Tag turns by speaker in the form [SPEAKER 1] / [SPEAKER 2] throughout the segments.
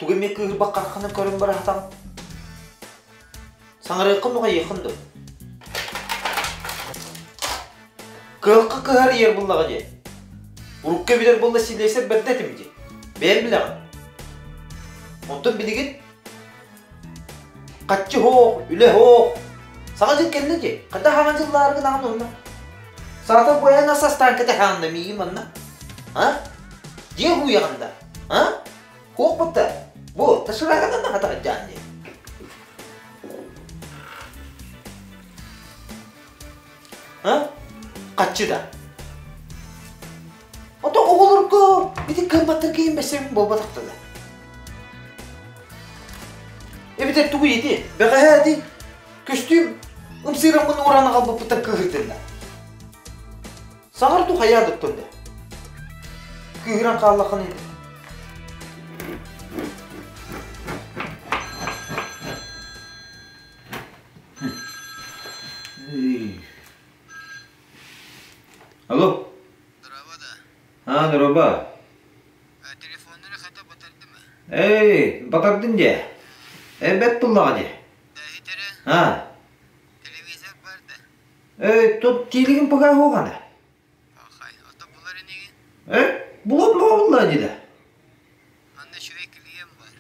[SPEAKER 1] Тугу эмиэ кыыһырбакка хараххынан көрөн бара сатаҕын? Саҥарыаххын нуҕайыаххын дуо? Кыһылга кыһар ийэр буллаҕа дии. Урукку эбитэр буолла силиэсэр бэрдэ этим дии. Бэйэм билэҕин. Онтон билигин хаччы һоох, үлэ һоох. Саҥа дьыл кэллэ дии. Хата хаҥа дьыллааргын аҕын онно. Саатар буойан ас астаан кэтэһэҕин да миигин манна. А? Дьиэ хууйаҕын да? А? Хуох бутта. Бу, ташырааҕынан наһатаҕын дии. А? Хаччы да. Ото оҕолорго ити кыамматтар киһин бэсэбин буолбатахта да. Эбэтэр тугу ити? Бэҕэһээ ити көстүүм ымсыыраммын ууран аҕалбыппыттан кыыһырдынна. Саҥар ту хайаа дуттун да. Кыыһыран хааллаххын ити. Алло.
[SPEAKER 2] Здорово, да.
[SPEAKER 1] А, здорово.
[SPEAKER 2] Телефоннары хата батардым.
[SPEAKER 1] Эй, батардын дии. Эбэт буллаҕа дии.
[SPEAKER 2] Да иһитэрэ.
[SPEAKER 1] А.
[SPEAKER 2] Телевизор бар да.
[SPEAKER 1] Эй, тут тиилигин пока хугана.
[SPEAKER 2] Ахай, ото булар инигин?
[SPEAKER 1] Э, булан буолла дии да.
[SPEAKER 2] Манна үчүгэй клиент бар.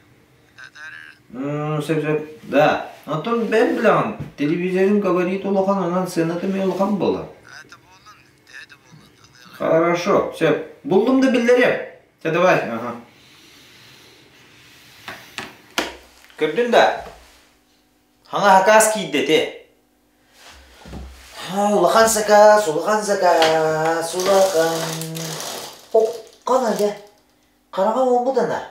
[SPEAKER 2] Татаар
[SPEAKER 1] Сөп сөп. Да. Онтон бэйэм билэҕин, телевизорым габарит улахан, онон сыаната эмиэ улахан буолар.
[SPEAKER 2] Аата буоллун, төһө да буоллун, ылыаҕа.
[SPEAKER 1] Хорошо, сөп. Буллум да биллэриэм. Чэ, давай. Ага. Көрдүн да? Хаҥа хакаас киирдэ ити. Улахан сакаас, улахан сакаас, улахан. Хоккан дьэ. Хараҥа буолбут ана.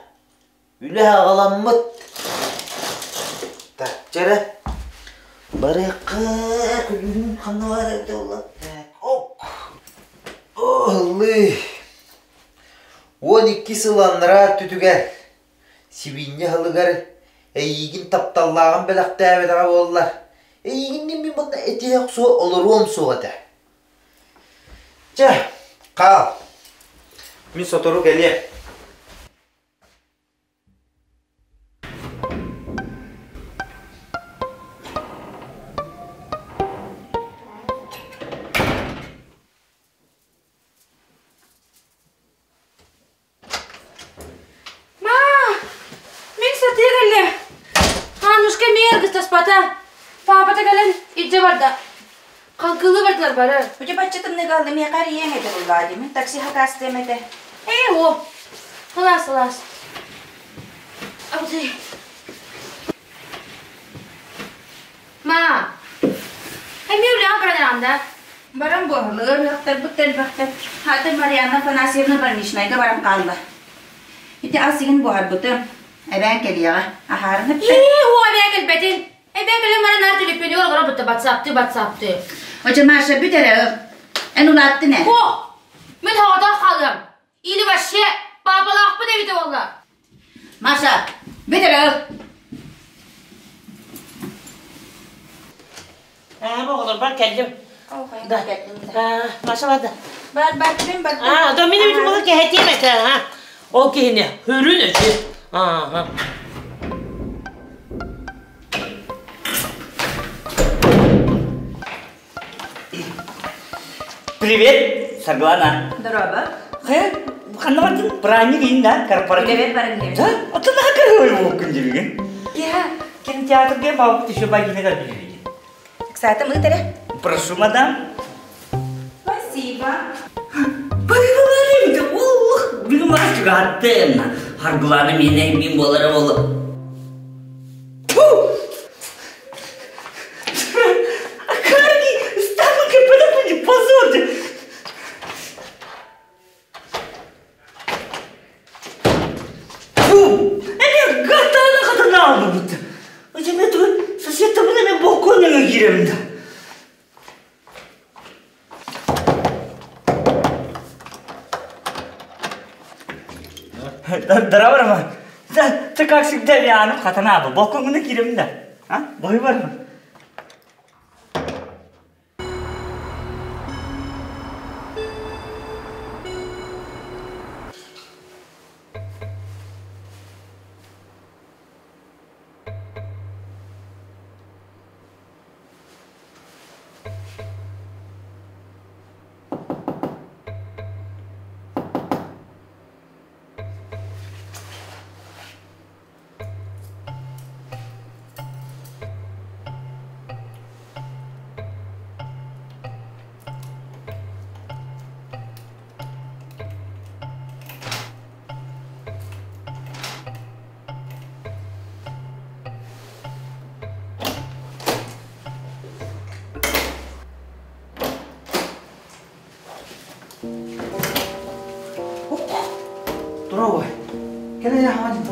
[SPEAKER 1] Үлэ аҕаламмыт. Так, чэ эрэ. Барыахха, күлүүһүм ханна баар эбитэ буолла? Ок. Ыллыы. 12 сыл анараа өттүтүгэр сибиинньэ аһылыгар эйиигин тапталлааҕын бэлэхтээбэтэҕэ буоллар, эйиигинниин мин манна этиһэ охсуо олоруом суох этэ. Чэ, хаал. Мин сотору кэлиэм.
[SPEAKER 3] Ма, мин сатыы кэллим. Аннушка эмиэ аргыстаспата. Паапата кэлэн илдьэ барда. Хаҥкылыы бардылар бары.
[SPEAKER 4] Үтү бачча тымныыга алла миэхэ эрийиэҥ этэ буллаа дии. Мин такси хакаастыам этэ.
[SPEAKER 3] Ээ, о. Ылаас, ылаас. Абытай. Ма, эмиэ үлэҕэ баран эрэҕин да?
[SPEAKER 4] Баран буоһалыыр, ыһыахтарбыт да элбэхтэр. Атын Марианна Афанасьевна больничнайга баран хаалла. Ити ас игин буһарбытым. Эбээн кэлиэҕэ. Аһаарын эптэ.
[SPEAKER 3] Ии, уо эбээ кэлбэтин. Эбээ кэлэн баран наар төлөпүөнүгэр олоро бутта батсаапты, батсаапты.
[SPEAKER 4] Оча Маша бүт эрэ ыл. Эн улааттын ээ.
[SPEAKER 3] Хо! Мин хоҕотох хаалыам. Или вообще папалаахпын эбитэ буолла.
[SPEAKER 4] Маша, бүт эрэ ыл.
[SPEAKER 5] Аа, оҕолорбор кэллим. Да. Аа, Маша барда.
[SPEAKER 4] Бар, бар, мин бардым.
[SPEAKER 5] Аа, то мин эбитим була кэһэтиэм этэ, а. Ол киһини хүрүн өчү. Аа.
[SPEAKER 6] Привет, Саргылана.
[SPEAKER 4] Здорово.
[SPEAKER 6] Хайа, ханна бардын? Праздник иин да, корпоратив.
[SPEAKER 4] Үлэбэр баран иһэбин.
[SPEAKER 6] Да? Оттон наха кыргый буолкун дибигин.
[SPEAKER 4] Я.
[SPEAKER 6] Кинотеатрга баалбыт еще багина көрдүлүбүт.
[SPEAKER 4] Кстати, мы эрэ.
[SPEAKER 6] Прошу, мадам.
[SPEAKER 4] Спасибо.
[SPEAKER 6] Быһыларым, уллух, бүгүн мара чугаһаттым. Харгылана миэнэ мин буолара болу. Карги, ставка кеппетэ позор! Фу! Эмиэ гатаана хатанаалбыт. Ыча мен тугун соседтабын эмиэ балконҥа киирэбин да. Здорово, Роман. Ты как всегда Лиану хатанаабы. Балкоҥҥа киирэбин да. А? Бой бар.
[SPEAKER 1] Дорообой. Кэлэ хаҥадын.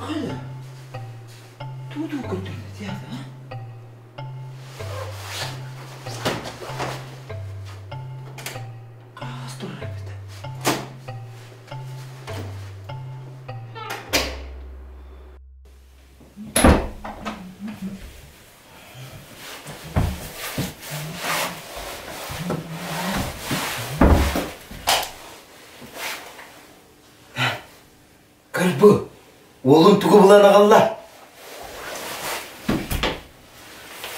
[SPEAKER 1] Хайа, тугу-тугу көрдүҥ театр, а? Хаас турар эбит. Көр бу, уолун тугу булан аҕалла?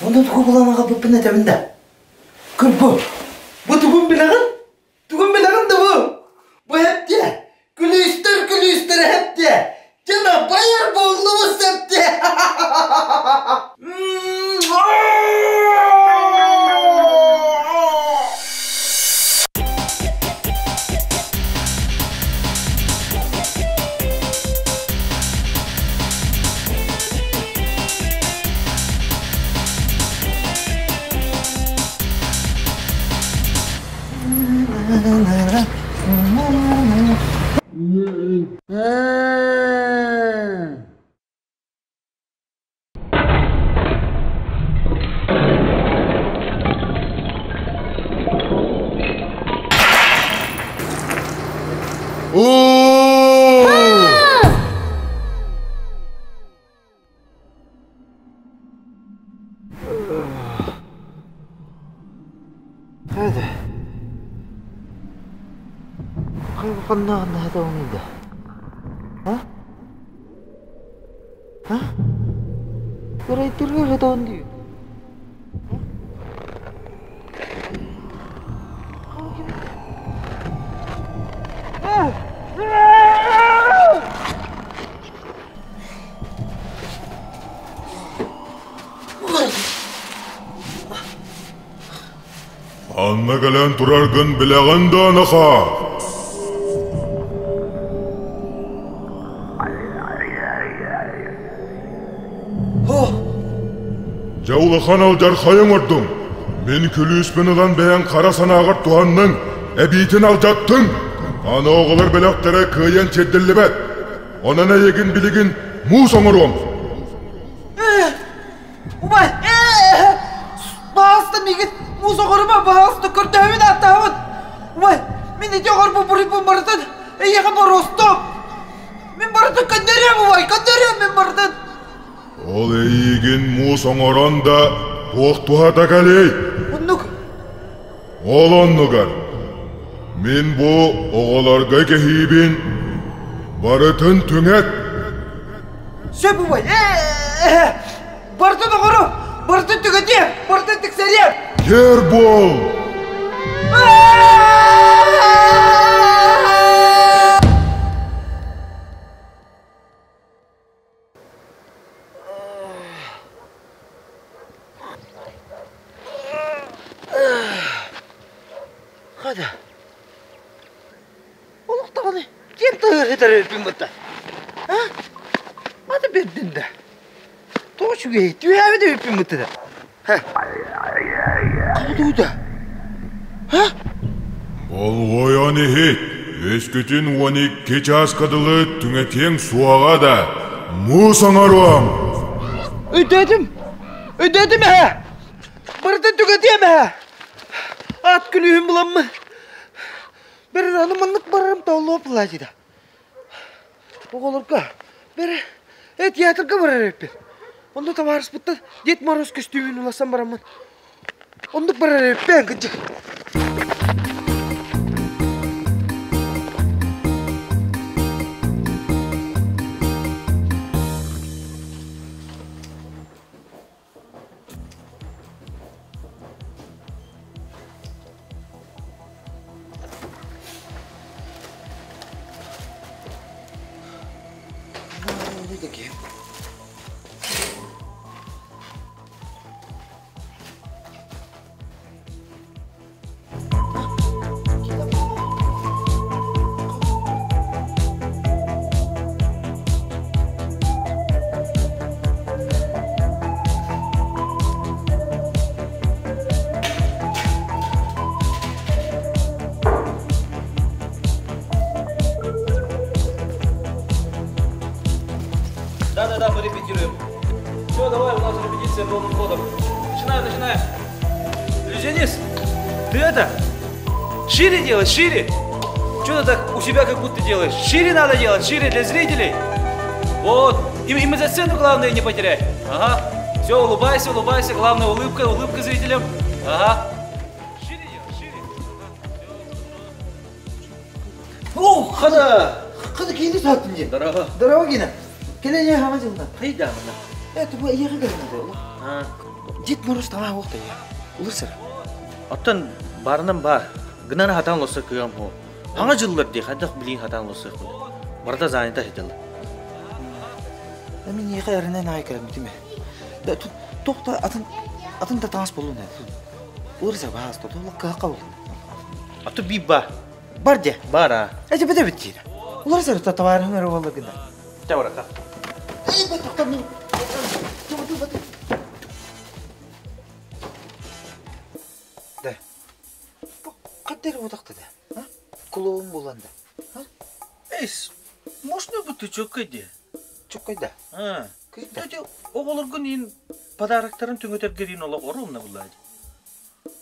[SPEAKER 1] Оны тугу булан аҕалбыппын этэбин да. Көр бу, бу тугун билэҕин? Тугун билэҕин да бу? Бу эптиэ, күлүүстэр күлүүстэр эптиэ, дьэ байар буоллубут сэптиэ. Hadi. Ханна хата да? А? А? Кырайтырга хата дии.
[SPEAKER 7] Анна кэлэн тураргын билэҕин да, Нахаа? Дьэ улахан алдьархайы оҥордуҥ. Мин күлүүспүн ылан бэйэҥ хара санааҕар туһанныҥ, эбиитин алдьаттыҥ. Аны оҕолор бэлэхтэрэ кыайан тиэрдиллибэт. Онон эйигин билигин муус оҥоруом.
[SPEAKER 1] Убай, баҕаста миигин муус оҕорума, баҕаста көрдөһөбүн ааттаһабын. Убай, мин ити оҕорбун буруйбун барытын эйиэхэ боруостуом. Мин барытын көннөрүөм, убай, көннөрүөм мин барытын.
[SPEAKER 7] Ол эйиигин муус оҥорон да туох туһата кэлиэй?
[SPEAKER 1] Оннук.
[SPEAKER 7] Ол оннугар мин бу оҕолорго кэһиибин барытын түҥэт.
[SPEAKER 1] Сөп убай, барытын оҕору, барытын түгэтиэм, барытын тиксэриэм.
[SPEAKER 7] Кэр буол!
[SPEAKER 1] Хада. Олох даҕаны ким тыһыытар эбиппин бытта. А? Аты бердин да. Тоҕо үчүгэй түһээбит эбиппин бытта да. Хабытуйда. А?
[SPEAKER 7] Болҕойон иһит, өскөтүн 12 чааска дылы түҥэтиэҥ суоҕа да, муус оҥоруом.
[SPEAKER 1] Өйдөөтүм. Өйдөөтүм эһэ. Барытын түгэтиэм эһэ. Ат күлүүһүн буламмын. Бэр аны маннык барарым толлуо платида. Оҕолорго бэр э театрга барар эбиппин. Онно табаарыспыттан Дед Мороз көстүүмүн уларсан бараммын. Оннук барар эбиппин кырдьык. да киһи.
[SPEAKER 8] Да-да-да, мы репетируем. Все, давай, у нас репетиция полным ходом. Начинаем, начинаем. Денис, ты это, шире делай, шире. Что ты так у себя как будто делаешь? Шире надо делать, шире для зрителей. Вот. И, и мы за сцену главное не потерять. Ага. Все, улыбайся, улыбайся. Главное улыбка, улыбка зрителям. Ага. Шире делай, шире.
[SPEAKER 1] О, хана! Хана киини сааттын дии.
[SPEAKER 8] Здорово.
[SPEAKER 1] Здорово, Гина. Кэлэн хаҥа дьылна.
[SPEAKER 8] Хайдаҕына.
[SPEAKER 1] Это бу эйиэхэ кэлэн буолла. Дед Мороз таҥаа уохта я. Улысыр.
[SPEAKER 8] Оттон барынан бар. Гынан хатан лоса кыам хо. Хаҥа дьыллар дии хайдах билиин хатан лосыахпын. Барыта занята хитал.
[SPEAKER 1] Мин эйиэхэ эрэнэн аай кэлэммитим ээ. Туох да атын атын да таҥас буоллун ээ. Уларса баас тотулла кыһакка буоллун.
[SPEAKER 8] Аты би ба.
[SPEAKER 1] Бар дии.
[SPEAKER 8] Бар а.
[SPEAKER 1] Эти бите бит диир. Уларса табаарыһын эрэ буолла гына.
[SPEAKER 8] Чэ барака.
[SPEAKER 1] Эй, бат мин. Да. Хаттер утакты да. Клоун булан да.
[SPEAKER 8] Эс, можно бы ты чөккөй де?
[SPEAKER 1] Чөккөй да.
[SPEAKER 8] А. Төте оҕолоргун иин подароктарын түҥөтөргөрин олох оруумна буллаа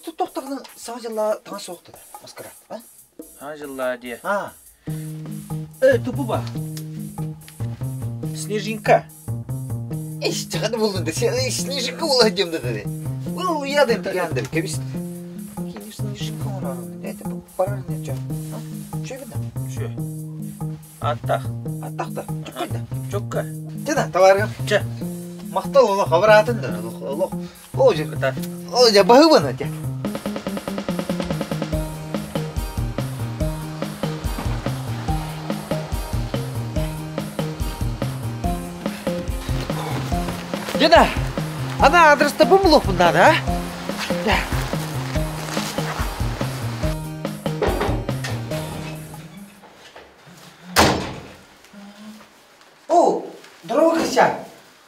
[SPEAKER 1] Тут тохтарны саҥа дьылла таҥас суохта да. Маскарад, а?
[SPEAKER 8] Саҥа дьыллаа диэ.
[SPEAKER 1] А.
[SPEAKER 8] Э, тупу ба. Снежинка.
[SPEAKER 1] Иш, чаҕаны буллун да. Снежинка була диэм да да. Ол ядым дигәндер, кебис. Кини снежинка оҥорорун. Это барар не чё? А? Чё да?
[SPEAKER 8] Чё? Аттах.
[SPEAKER 1] Аттах да. Чөккөй да.
[SPEAKER 8] Чөккө.
[SPEAKER 1] Чэ товарым.
[SPEAKER 8] Чэ.
[SPEAKER 1] Махтал олох абыраатын да. Олох олох. О, же. О, же баһыбын те. Деда, ана адреста бумлох надо, а? Да. О, здорово, Кристиан.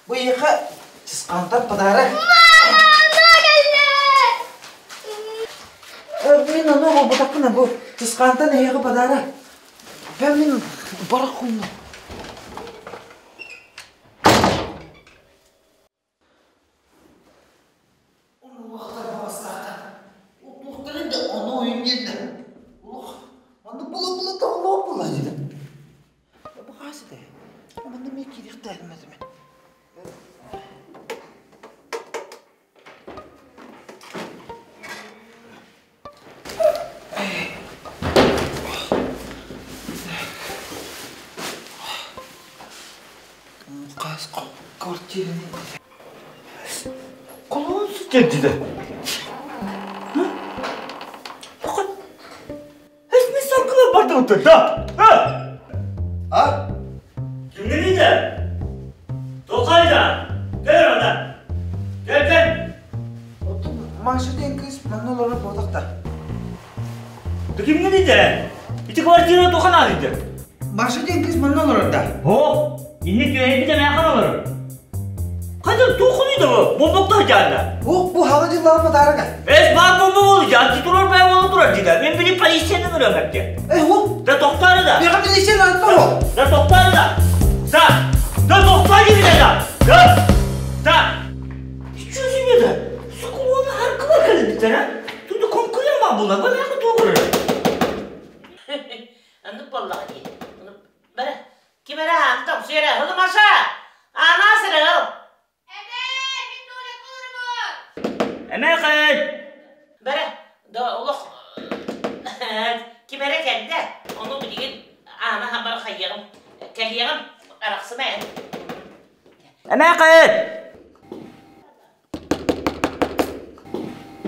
[SPEAKER 1] Бу эйиэхэ чысхаантан подарок. Мин ону буолбатахпына бу чысхаантан эйиэхэ подарок. Бэ мин барах хунну.
[SPEAKER 6] Кулун сүтэрдилэр. Эсми саркылар бардыбыттар да?
[SPEAKER 1] А?
[SPEAKER 6] Кимнин Тоқайда! Кел анда! Кел, кел!
[SPEAKER 1] Маша диэн кыыс манна олорор буолтахта.
[SPEAKER 6] Кимнин ите? Ити квартира тоқанан ите.
[SPEAKER 1] Маша диэн кыыс манна олорор да?
[SPEAKER 6] О, инни түһэйбитэ мээхэн олорор. Хайда туохун да бомбокта жаанда.
[SPEAKER 1] О, бу хаҥа дьыллаах подарога.
[SPEAKER 6] Эс баар бомба болу жаан турар бай болу турар дида. Мен били полицияны көрөм эпте.
[SPEAKER 1] Э, о!
[SPEAKER 6] Да тоқтары да.
[SPEAKER 1] Меха милицияны айтпа
[SPEAKER 6] Да тоқтары да. Да. Да тоқта деймін да. Да. Да. Чүзүмө да. Сукулуну аркыла кэлбиттер, а? Тунда конкурент ма була, бу меха тугурur.
[SPEAKER 5] Аннык буоллаҕа дии. Бара, ким эрэ ааны тоҥсуйар ээ, ылы Маша! Аанаа сыры ыл!
[SPEAKER 3] Эбээ, мин туалетка олоробун!
[SPEAKER 6] Эмээхин!
[SPEAKER 5] Бара, да олох ким эрэ кэллэ, ону билигин ааны хабар хайыаҕым, кэлиэҕим, арахсыма эн.
[SPEAKER 6] Эмээхин!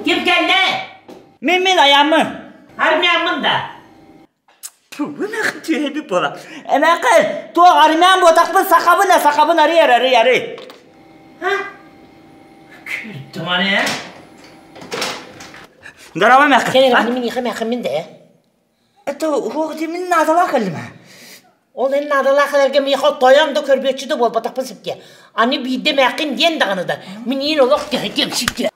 [SPEAKER 5] Ким кэллэ?
[SPEAKER 6] Мин мин аяммын.
[SPEAKER 5] Армияммын да.
[SPEAKER 6] Тугунах түһэби буола. Эмээххин, туох армян буотахпын сахабын а сахабын арый арый арый.
[SPEAKER 5] А? Күрдүм аны э?
[SPEAKER 6] Здорово, эмээххин.
[SPEAKER 5] Кэлэр мин иха эмээххин мин да.
[SPEAKER 6] Это уох мин наадалаах кэллим.
[SPEAKER 5] Ол эн наадалаах кэлэргэ миэхэ тойон да көрбүөччү да буолбатахпын сипке. Аны биирдэ эмээххин диэн даҕаны да мин иин олох кэһэтиэм сипке.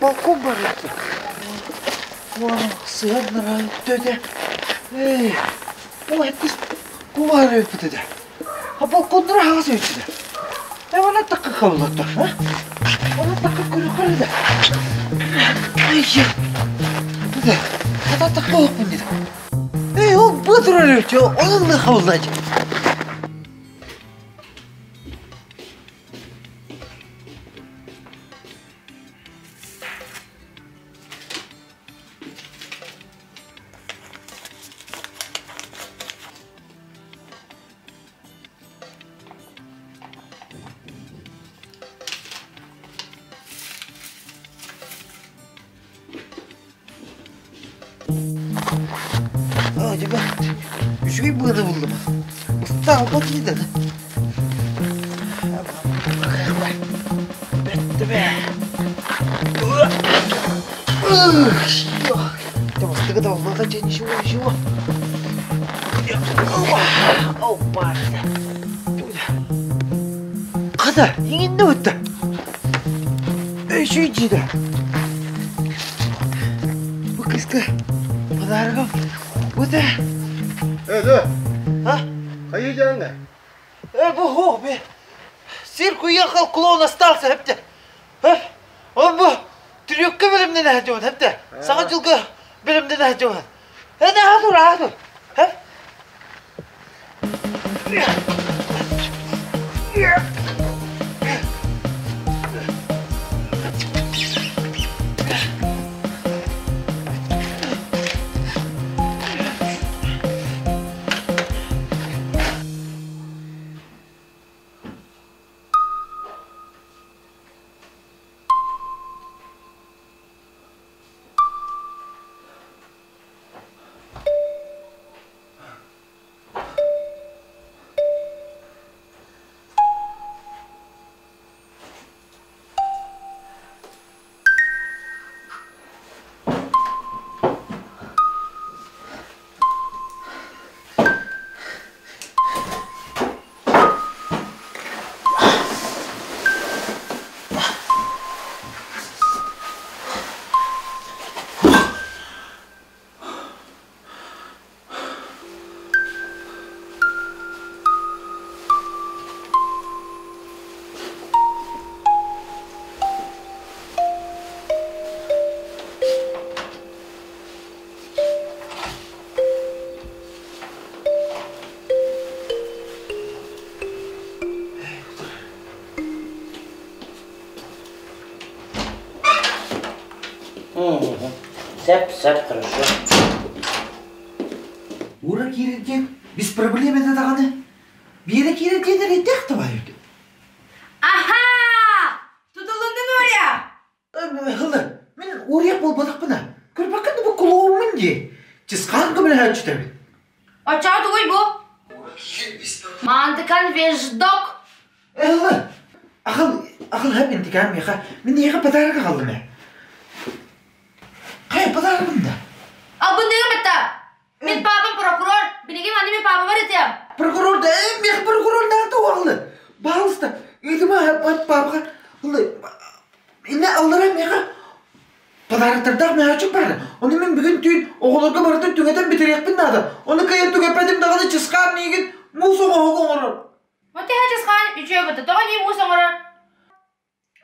[SPEAKER 1] Балкон бар еді. Сыан нравится. Эй, ол әттіс кумар өтпіді де. А балконнар ағасы өтті. Э, она такка қабылдатты, а? Она такка көрі да. Ай, я. Да, ата такка оқпын деді. Эй, ол бұдыр өтті, оны қабылдады. Acaba үчүгэй быаны буллум. Устаа албат деді. Бетті бе. Бастығы да болмаған же ничего, ничего. Опа. Қада, еңінде өтті. Үшүй дейді. Бұл кісі подарогом өте.
[SPEAKER 9] Э,
[SPEAKER 1] А?
[SPEAKER 9] Хайы
[SPEAKER 1] Э, bu хо, бе. Цирк уехал, клоун остался, хепте. Он бу трюкка билимден әһәтүн, хепте. Саңа жылга билимден әһәтүн. Э, не хатур, хатур. Хеп.
[SPEAKER 5] Сәп, сәп, хорошо.
[SPEAKER 1] Ура кирилден, без проблем это дағаны. Бері кирилден ретек табайы.
[SPEAKER 3] Аха! Тутулундун ория!
[SPEAKER 1] Хылы, мен ория болбадақпына. Көрбақын бұл клоунмын де. Чысқан көмілі әчітәмін.
[SPEAKER 3] Оча тугуй бу. Мантыкан веждок.
[SPEAKER 1] Хылы, ақыл, ақыл хәм интикам меха. Мен неге подарок алдым ә? Қай подарогым да?
[SPEAKER 3] А бұндығы бітті. Мен папам прокурор. Білеген аны мен папа бар етем.
[SPEAKER 1] Прокурор да, мех прокурор да туғалы. Балыста, үйдіме папаға. Хылы, ине аллара меха подароктардаах меха бар. Оны мен бүгін түйін оғыларға баратын түгетен бітірекпін дады. Оны кайын түгеппедім дағаны чысқар мегін мус оғығы оңырыр.
[SPEAKER 3] Оте хачысқан үчөө бітті. Тоға не мус оңырыр.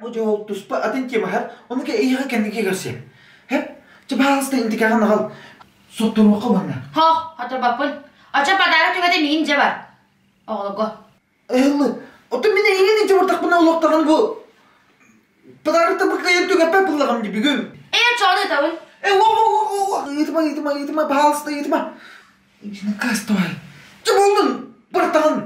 [SPEAKER 1] О жол туспа атын тема хап. Оны ке иға кәндіге көрсем. Хап, чыбағыста интикағын ағал. Соттыруға барна.
[SPEAKER 3] Хох, хатыр баппын. Ача подарок түгете миин же бар. Оғылығы.
[SPEAKER 1] Эллы, ото мен еңен инче бартақпын олықтаған бұл. Подарокты бір кайын түгеппе бұллағым деп бүгін.
[SPEAKER 3] Э, чоны табын.
[SPEAKER 1] Ыытыма, ыытыма, ыытыма, пожалуйста, ыытыма. Наказ давай. Чэ буоллун, быртаҕын.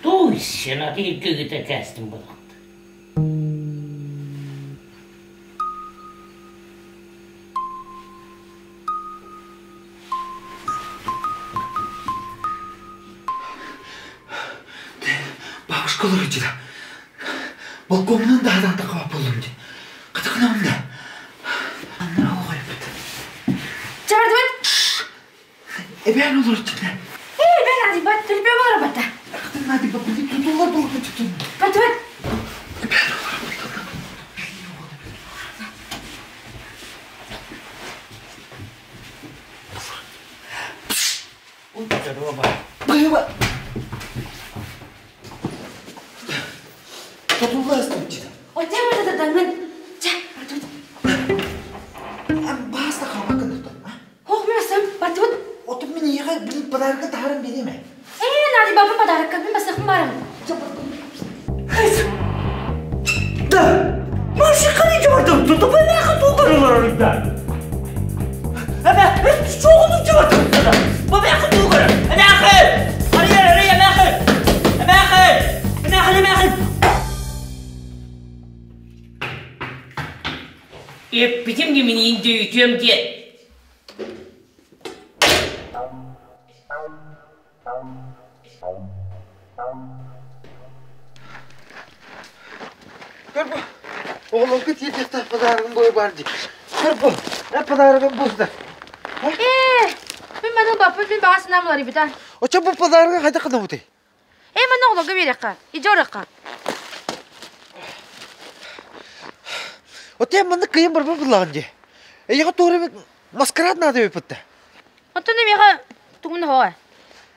[SPEAKER 5] Туй, сена тииргигите кээстим булахты.
[SPEAKER 1] Бабушка олоруччута. Балконунан даһадан тахха боллум дии. Хатыкынамын да. Аннара оҕойбут.
[SPEAKER 3] Чабардыбат.
[SPEAKER 1] Эбээн олоруччута.
[SPEAKER 3] Эй, бен адибат, төлбөм олорбата.
[SPEAKER 1] Хатын надибат, били тутулла болбутун.
[SPEAKER 3] Бардыбат.
[SPEAKER 1] Эбээн олорбутун. Быһыба. Тутулла ыстымчыта.
[SPEAKER 3] Отем это даңын. Ча, бардыбат.
[SPEAKER 1] Бааста қалмақын ұқтан, а?
[SPEAKER 3] Ох, мен басам, бардыбат.
[SPEAKER 1] Отып мен еға біліп подарка тахарым береме.
[SPEAKER 3] Эй, нади бабым подарок, мен басақым барым.
[SPEAKER 6] Да! Машиканы жабардым, туту бәләхі туғарылар орында. Әбә, çoğunu жабардым sana. Бәләхі туғары. Әмәхі! Ария, ария, әмәхі! Әмәхі! Әмәхі, әмәхі!
[SPEAKER 5] Эппитим диминин дөйтүөм диэн.
[SPEAKER 1] Көр бу. Оğlum тиетехте подарогын бой бар ди. Көр бу. Э подарогын бузда.
[SPEAKER 3] Э, мен маны бапым мен бағасынан олар ибита.
[SPEAKER 1] Оча бу подарогын қайда қыдым өте?
[SPEAKER 3] Э, маны оғлығы береққа, ижорыққа.
[SPEAKER 1] Оте маны кыйын бар буллаган ди. Э яга тууры маскарад надо биппет.
[SPEAKER 3] Онтон меха тугун хоа.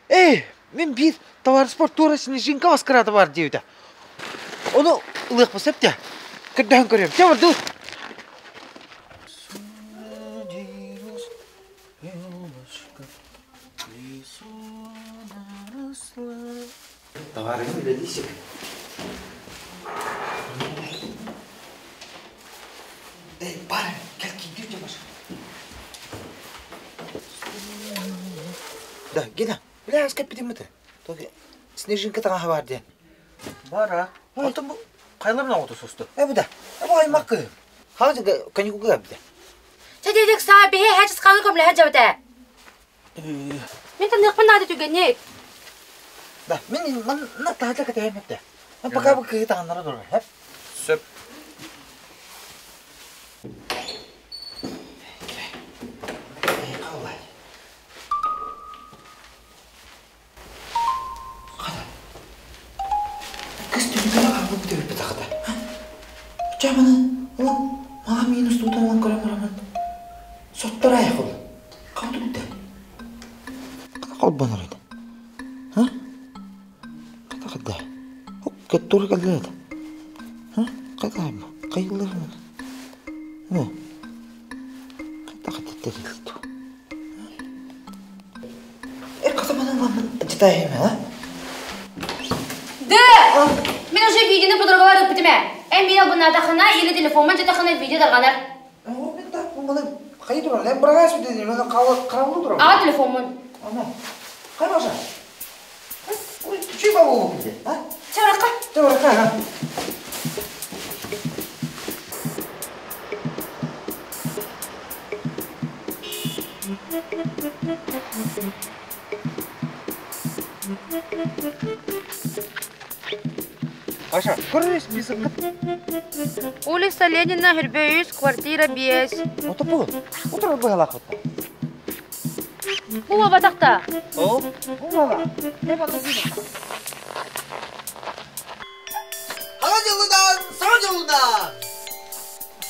[SPEAKER 1] Эй, мен бир товар спорт тура снежинка маскарады бар дейді. Оны ылық басып те. Кірден көрем. Те бар, dur. Товарым үлелісік. Эй, бар, кел кийдир баш. Да, Гена, бля, аскап битим бит. Тоги снежинка таңа бар ден.
[SPEAKER 8] Бара. Алтын бу кайларына ото состу.
[SPEAKER 1] Э, бу да. Э, бу аймак. Хазы каникулга бит.
[SPEAKER 3] Ча дедек са бихе хачыс қаны көмле хачабыта. Мен танықпын нады түгенек.
[SPEAKER 1] Да, мен мен на тажа кете хемепте. Мен пока бу кыйы таңнары дур. Хеп.
[SPEAKER 8] Сөп.
[SPEAKER 1] Калай. Када. Кыз түгү алып битеп бит акыда. Чаманы, улан мага минус тутан улан көрөм араман. Соттор аяк ол. Калды бит. Када калып банар еді. Ха? Када када. Хок кеттур келди. Ха? Када кайылыр. Ха? Када када терилди. Э, када мана ламын житайым, а?
[SPEAKER 3] Да! Мен уже видеоны подругалар өппүтүмэ. Эн биир албыннаатахына или телефоммун жатахына видео дарганар.
[SPEAKER 1] О, мен да мына кайы турар? Мен бирага сүдө мен карабыл турам.
[SPEAKER 3] Ага телефоммун.
[SPEAKER 1] Ана. Кай баша? Ой, чүй бабу бу а?
[SPEAKER 3] Чабыракка.
[SPEAKER 1] Чабыракка, а? Паша, көрөр список.
[SPEAKER 3] Улица Ленина, Хербеюс, квартира 5.
[SPEAKER 1] Ото бу. Отур бу халак.
[SPEAKER 3] Бу батакта.
[SPEAKER 1] О, бу бала. Не бата Саҥа дьылынан, саҥа дьылынан!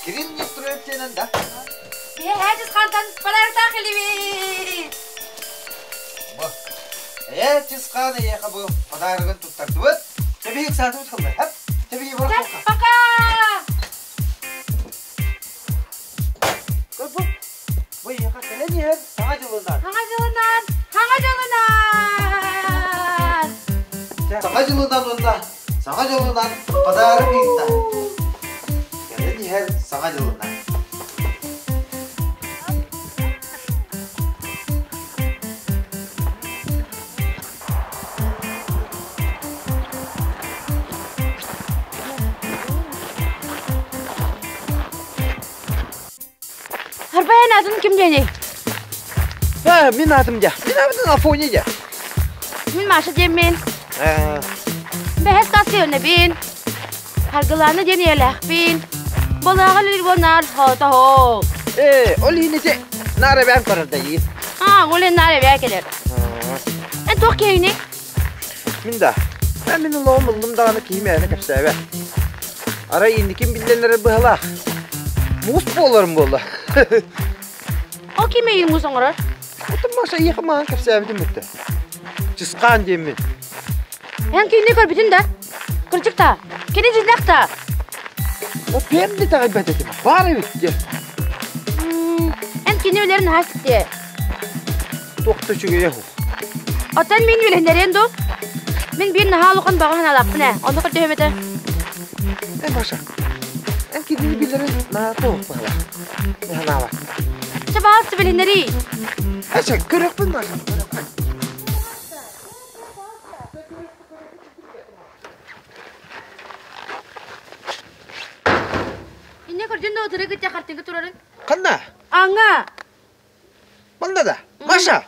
[SPEAKER 1] Кирилл Нестроев диэнэн да?
[SPEAKER 3] Бе хачыс хантан подарок келибит.
[SPEAKER 1] Бу. Э, чысқаны еха бу подарогын туттардыбыт. Тебиик саатыбыт хылды. Хап. Тебиик бар холка.
[SPEAKER 3] Пока!
[SPEAKER 1] Бу. Бу еха кэлэн иһэр саҥа дьылынан.
[SPEAKER 3] Саҥа дьылынан, саҥа Саҥа дьылынан!
[SPEAKER 1] Саҥа дьылынан уонна Саҥа дьылынан подарок ыытта. Кэлэн иһэр Саҥа дьылынан.
[SPEAKER 3] Арбайан атын ким диэний?
[SPEAKER 1] Э, мин аатым дьэ. Мин аатым Афоня дьэ.
[SPEAKER 3] Мин Маша диэммин.
[SPEAKER 1] Э,
[SPEAKER 3] Бэһэс класска үөрэнэбин. Харгылаана диэн ийэлээхпин. Балааҕа лилбонаар хоотоһоо.
[SPEAKER 1] Э, ол иһин ити наар эбээн көрөр да иин.
[SPEAKER 3] Аа, ол иһин наар эбээ кэлэр. Эн туох киһигиний?
[SPEAKER 1] Мин да. Мен мин олоҕум ыллым даҕаны киһи мээнэ кэпсээбэт. Арай инниким биллэн эрэр быһалаах. Муус буоларым буолла.
[SPEAKER 3] Ол ким эйигин муус оҥорор?
[SPEAKER 1] Отон Маша эйиэхэ мааҕын кэпсээбитим бүттэ. Чысхаан диэммин.
[SPEAKER 3] Эн кинини көрбүтүн да? Кырдьык да? Кини дьиҥнээх да?
[SPEAKER 1] О бэйэм да итэҕэйбэт этим. Баар эбит диэн.
[SPEAKER 3] Эн кини өлөрүн наһаа ситтиэ.
[SPEAKER 1] Туох да үчүгэйэ суох.
[SPEAKER 3] Оттон мин үөлэһиннэриэн дуу? Мин биир наһаа улахан баҕа санаалаахпын ээ. Онно көрдөһүөм этэ.
[SPEAKER 1] Эн Маша, эн кинини билэрин наһаа туох быһалаах. Не санаабат.
[SPEAKER 3] Чэ, баҕаласта билиһиннэрии.
[SPEAKER 1] Эчэ, көрүөхпүн Маша, көрүөхпүн.
[SPEAKER 3] Инньэ көрдүн да утары кытта хартыҥка турарын?
[SPEAKER 1] Ханна?
[SPEAKER 3] Аңа!
[SPEAKER 1] Манна да? Маша!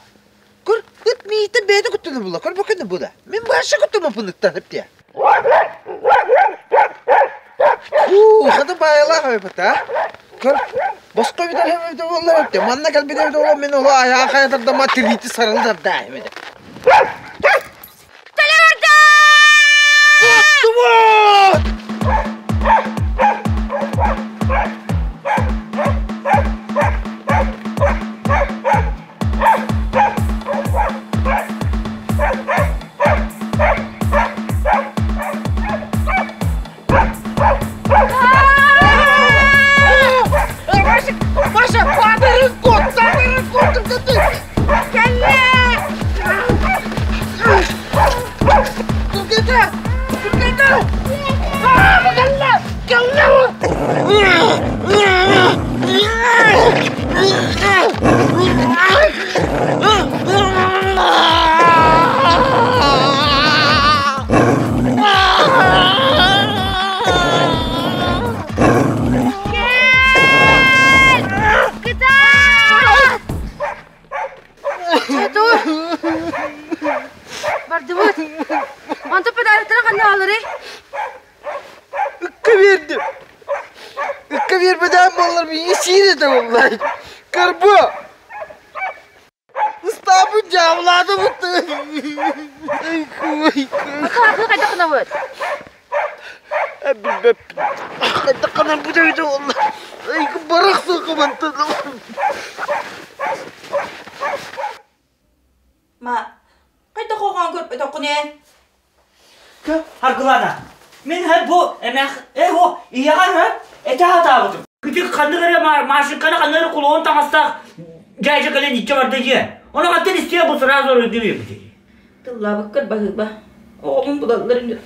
[SPEAKER 1] Көр, ыт миитин бэйэтэ куттана була. Көр бу күнү буда. Мин Маша куттамаппын ыттан эптиэ. Уу, хата баайалаах эбит а. Көр, босхо бүтэр эбит буоллар эптиэ. Манна кэлбит эбит буоллар мин оло айаан хайатардама тириити сарылдар да эбит. Куттубут! Маша, Маша, падарын кот, падарын кот, Кэллэ! Түргэтэ! Түргэтэ! Кэллэ! Кэллэ!
[SPEAKER 3] Кытаат! Чэ, Бардыбыт. Онтон подароктары ханна аҕаларый?
[SPEAKER 1] Ыкка биэрдим. Ыкка биэрбэтэҕим буоллар миигин сиир этэ буоллар. Карбо! Ыстааппын дьаабылаатыбыт.
[SPEAKER 3] Аты хайдах гынабыт?
[SPEAKER 1] Билбэппин. Хайдах гынан бүтэбит буолла. Барахсан мантан.
[SPEAKER 4] Ма, хайдах оҕоон көрбөтөххүнэ?
[SPEAKER 6] Аргылана, мин бу эмэх э о ийэҕэр этэ сатаабытым. Күтүк ханнык эрэ машинканы ханнык эрэ кулуһун таҥастаах дьээдьэ кэлэн иччэ барда дьиэ. Ону хантан истиэ бу сразу оройдуу
[SPEAKER 4] Тыллаабыккар баһыыба. Оҕобун булаллар үнүт.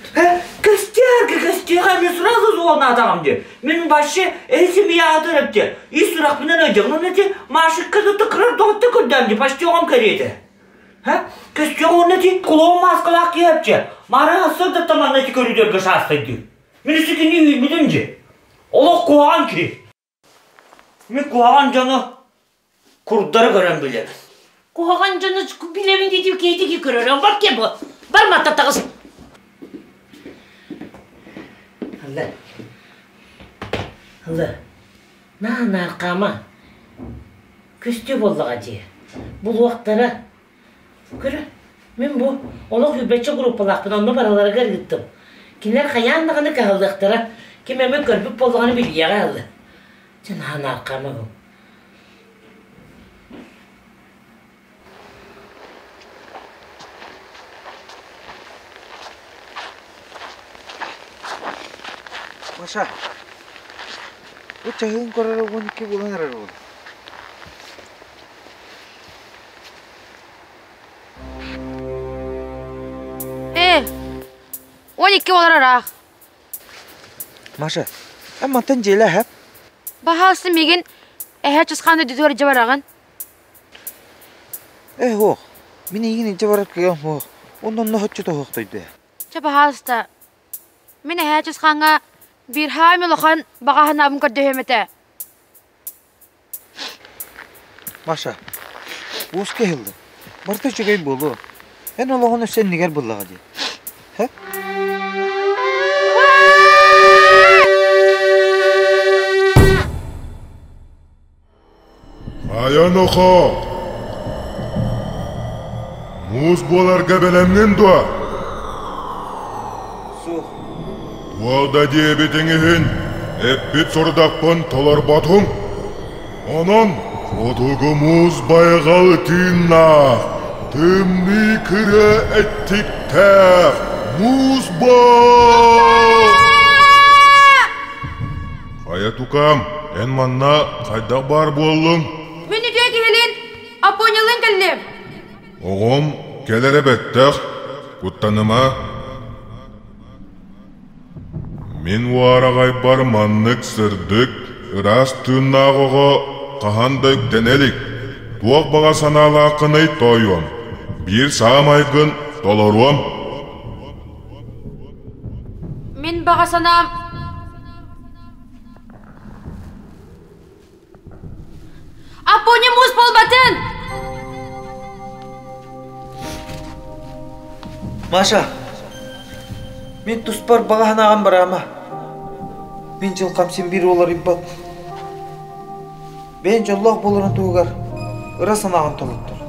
[SPEAKER 6] Көстүөргө көстүөҕэ мен сразу звонатаҕым дии. Мин вообще эһи семьяҕа төрөптө. Ис сурахпынан өйдөм. Оны ти Машикка да кырар доҕотто көрдөм дии. Почти оҕом кэриэтэ. Ха? Көстүөҕэ онно ти клоун маскалаах киһэпчэ. Мара ассыр да таманна ти көрүдөргө шаастайды. Мин үсүкүнү үүммүтүм дии. Олох куһаҕан киһи. Мин куһаҕан дьону курдары көрөн билэбин.
[SPEAKER 5] Куһаҕан дьону билэбин диэтим киһитики көрөрөм бар кем бу. Бар матта таҕыс. Алла. Алла. Наа нааркаама. Көстүү буоллаҕа дии. Булуохтара. Көрө, мин бу олох үбэччэ группалаахпын, онно барыларыгар ыыттым. Кинилэр хайаан даҕаны кыһаллыахтара, ким эмэ көрбүт буоллаҕына билиэҕэ ылла. Дьэ наһаа нааркаама бу.
[SPEAKER 1] Маша, бу чаһыын көрөрө 12 буолан эрэр буолуо.
[SPEAKER 3] 12 олар ыраах.
[SPEAKER 10] Маша, эн мантан дьиэлээ эһэп.
[SPEAKER 3] Баһаалыста миигин эһээ Чысхааны дүтүгэр илдьэ бараҕын.
[SPEAKER 10] Ээ суох, мин эйигин илдьэ барар кыаҕым суох, уонна онно соччо тоһуохтойдо.
[SPEAKER 3] Чэ, баһаалыста, мин эһээ Чысхааҥҥа биир хаам улахан баҕа санаабын көрдөһүөм этэ.
[SPEAKER 10] Маша, уоска иһиллин. Барыта үчүгэй буолуо. Эн олоҕун өссө иннигэр буллаҕа дии. Һэ?
[SPEAKER 7] Хайа нохоо! Муус буоларга бэлэмҥин дуо?
[SPEAKER 10] Суох.
[SPEAKER 7] Туох да диэбитиҥ иһин, эппит сорудахпын толорботуҥ. Онон хотугу муус байҕал тыыннаах, тымныы кырыа эттиктээх муус буол! Хайа тукаам, эн манна хайдах баар буоллуҥ?
[SPEAKER 3] Мин үтүө киһилиин Аппонялыын кэллим.
[SPEAKER 7] Оҕом кэлэрэ бэттэх, куттаныма. Мин уораҕайбар маннык сырдык, ыраас тыыннаах оҕо хаһан да үктэнэ илик. Туох баҕа санаалааххыный тоойуом, биир саамайгын толоруом.
[SPEAKER 3] Мин баҕа санаам Аппоня муус буолбатын!
[SPEAKER 10] Маша, мин туспар баҕа санааҕым бараама. Мин дьылҕам син биир уларыйбат. Бэйэҥ дьоллоох буоларын туһугар ыра санааҕын толоттор.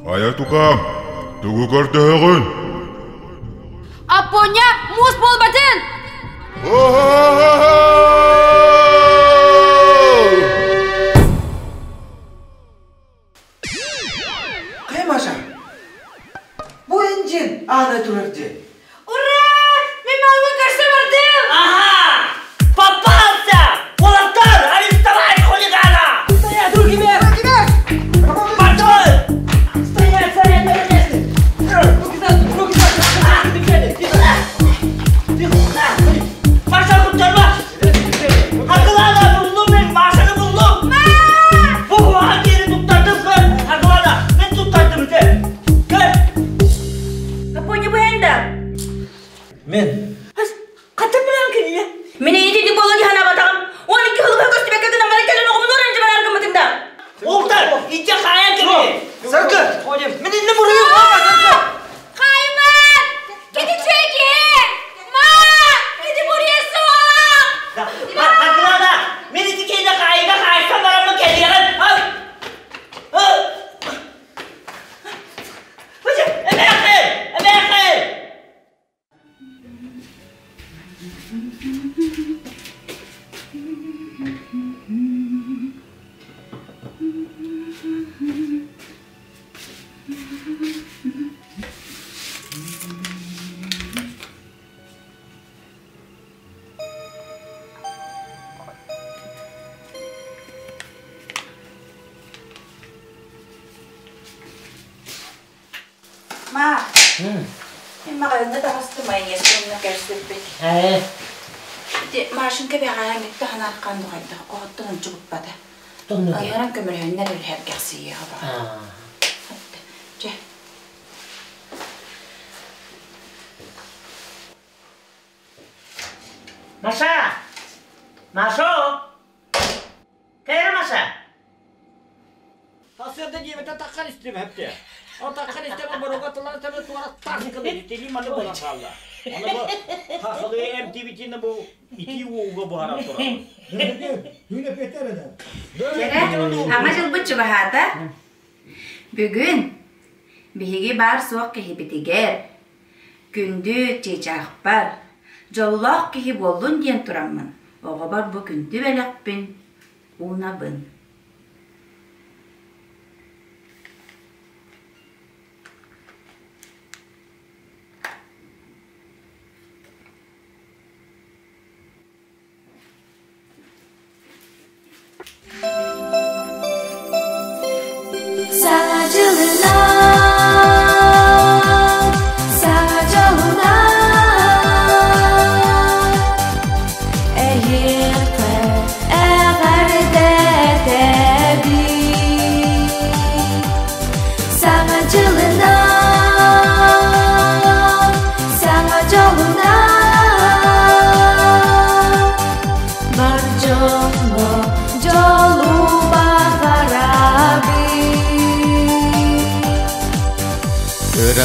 [SPEAKER 7] Хайа тукаам, тугу көрдөһөҕүн?
[SPEAKER 3] Аппоня муус буолбатын!
[SPEAKER 10] Хайа Маша, бу энджин аана турар дьиэ.
[SPEAKER 3] Ура! Мин мамамы көрсө бардым!
[SPEAKER 6] Ага! Попался! Уолаттар, арестовать хулигана! Стоять, руки вверх! Руки вверх! Пардон! Стоять, стоять на месте! Руки за, руки за, Маша куттарма! Акылана булдум мен, Машаны булдум! Бу куһаҕан киһини туттардым көр! Акылана, мен туттардым ити! Көр!
[SPEAKER 4] Апоня бу да?
[SPEAKER 10] Мен.
[SPEAKER 6] Хатын билэн кинини.
[SPEAKER 4] Мин итинник буолан иһанабатаҕым. 12 сыл көстүбэккэ гынан баран кэлэн оҕомун оранжы барар гыммытыҥ да.
[SPEAKER 6] Ултар, иччэ хаайан кини.
[SPEAKER 10] Саргы, мин инне буруйум ама Саргы.
[SPEAKER 3] Хаайыман! Кити чеки! Ма! Кити буруйа суох!
[SPEAKER 6] Акылана, мен ити кейде хаайыга хаайсан бараммын кэлиэҕин. Эмээхин! Эмээхин!
[SPEAKER 4] Ма, мин маҕаһыыҥҥа таҕыстым айанньыттан кэлсиппит.
[SPEAKER 5] Ээ.
[SPEAKER 4] Ити Машенька бэҕэһээ микки ханааххаан духайдах оһоттон ончугуппата.
[SPEAKER 5] Тоннуга.
[SPEAKER 4] Анаран көмөлөһөннөр үлэһэргэхсийиэҕэ баҕар. Чэ.
[SPEAKER 5] Маша! Машо! Кэлэр Маша!
[SPEAKER 6] Сарсыарда диэбитэ таххан истим хэпте. Ол таххан истем боруга тылан сабы туара тас кылы тили маны буолан хаалла. Аны бу хахылы MTV-тини бу итии ууга буһаран турар.
[SPEAKER 4] Ама дьылбыт чугаһаата. Бүгүн биһиги баар-суох киһибитигэр күндү чыычаахпар дьоллоох киһи буоллун диэн тураммын оҕобор бу күндү бэлэхпин уунабын.
[SPEAKER 11] Саҥа дьылынан, саҥа дьолунан.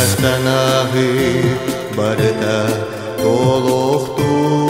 [SPEAKER 11] Ыра санааһы барыта туолуохтун.